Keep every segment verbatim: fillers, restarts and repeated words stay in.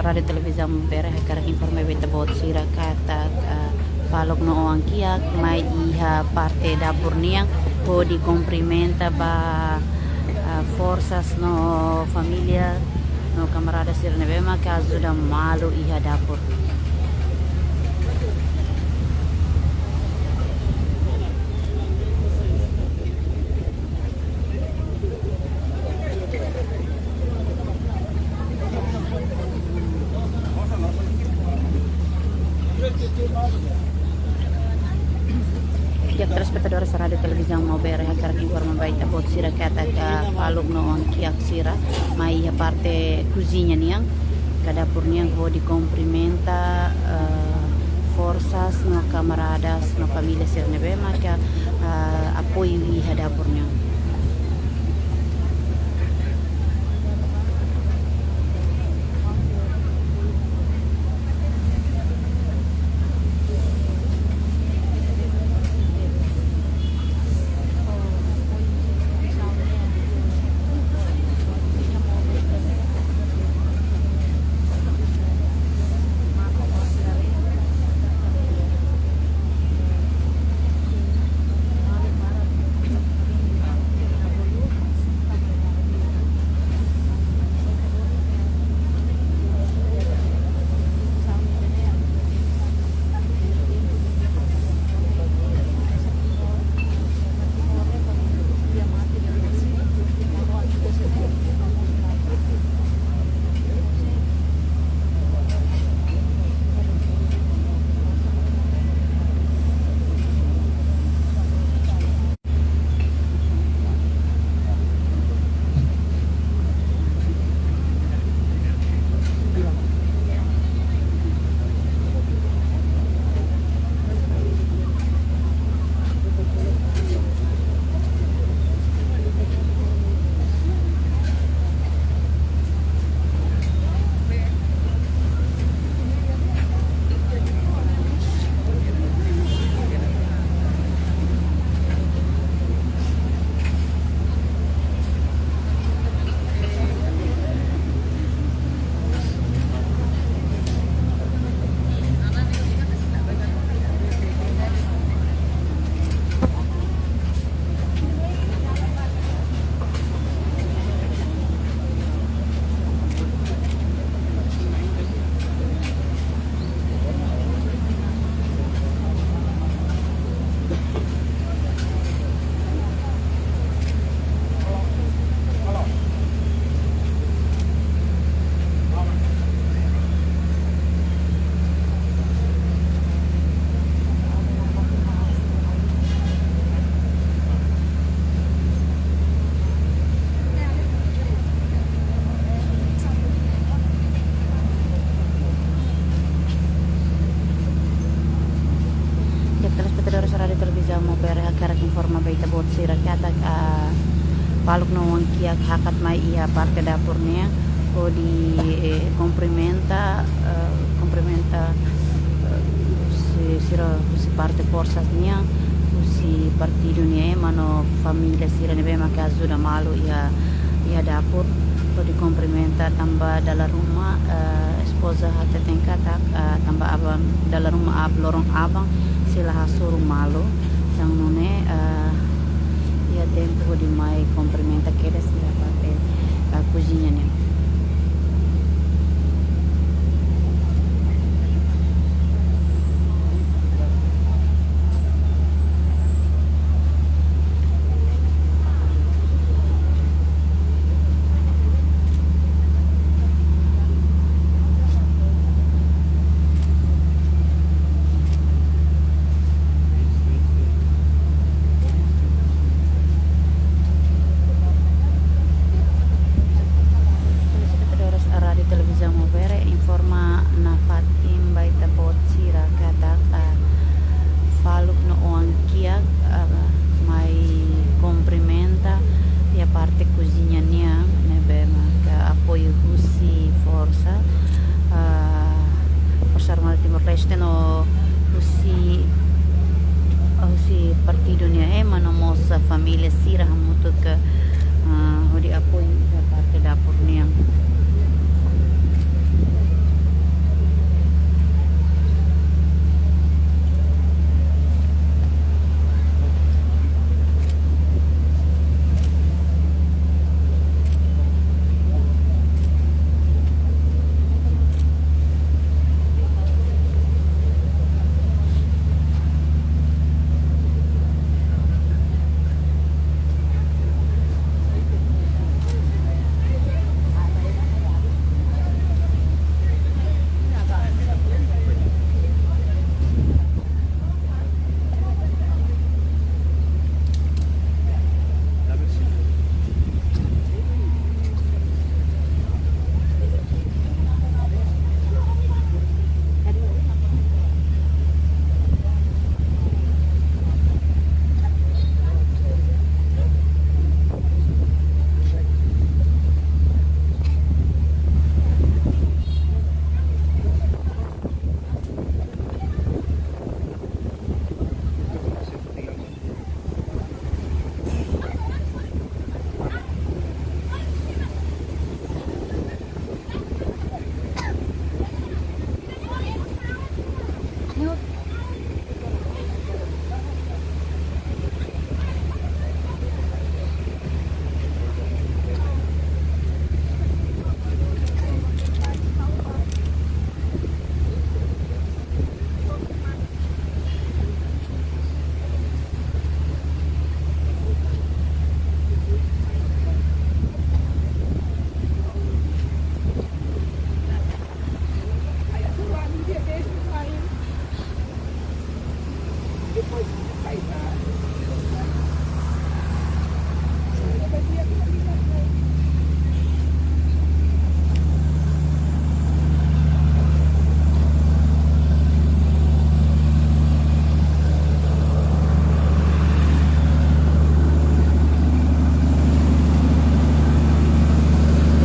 Rádiu Televizaun Maubere hakarak informa ba ita-boot sira katak, ah, faluk no oan kiak mai iha parte dapur nian hodi kumprimenta ba, ah, forsas no família no kamarada sira ne'ebé maka ajuda malu iha dapur. Ya, telespetadores Rádiu Televizaun Maubere, hakarak informa ba ita-boot sira katak faluk no oan kiak sira mai iha parte kuziña nian, ka dapur nian hodi kumprimenta, eh, forsas no kamaradas no família sira ne'ebé maka, eh, apoiu iha dapur nian. Ya, telespetadores Rádiu Televizaun Maubere, hakarak informa ba ita-boot sira katak, ah, faluk no oan kiak hakat mai iha parte dapur nian hodi, eh, kumprimenta, eh, kumprimenta, eh, si-, sira husi parte forsas nian, husi partidu nia ema no família sira ne'ebé maka ajuda malu iha, iha dapur, hodi kumprimenta tanba dala ruma, eh, espoza hateten katak, eh, tanba aban, dala ruma ab-, loron aban sei la hasoru malu. Entaun nune'e, eh, iha tempu hodi mai kumprimenta kedas iha parte, eh, kuziña nian. Telespetadores Rádiu Televizaun Maubere, informa nafatin ba ita-boot sira katak, ah, faluk no oan kiak, ah, mai kumprimenta iha parte kuziña nian ne'ebé maka apoiu husi forsa, ah, Forsa Armada Timor-Leste no husi, husi partidu nia ema no mós família sira hamutuk, ah, hodi apoiu iha parte dapur nian.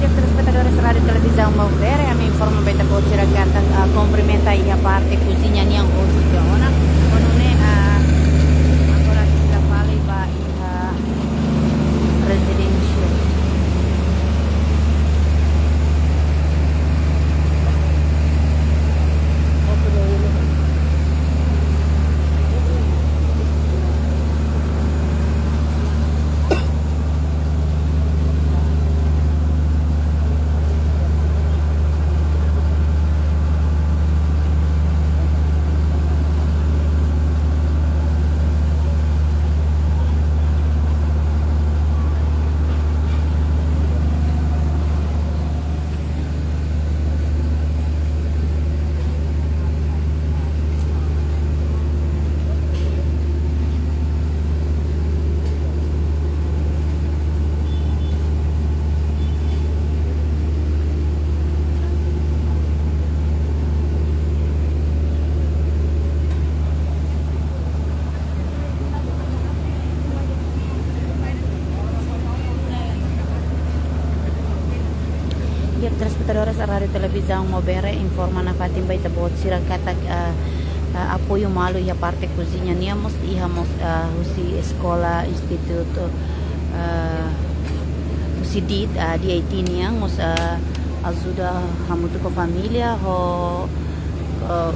Di'ak, telespetadores Rádiu Televizaun Maubere, ami informa ba ita-boot sira katak, ah, kumprimenta iha parte kuziña nian hotu tiha ona. Ho nune'e, ah, agora ita fali ba iha residential. Di'ak, telespetadores Rádiu Televizaun Maubere, informa nafatin ba ita-boot sira katak, ah, ah, apoiu malu iha parte kuziña nian mós iha mós, ah, husi eskola institutu, ah, husi dit, ah, D I T nian mós, ah, ajuda hamutuk ho família ho, eh,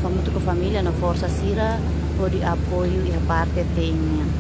hamutuk ho família no forsa sira hodi apoiu iha parte te'in nian.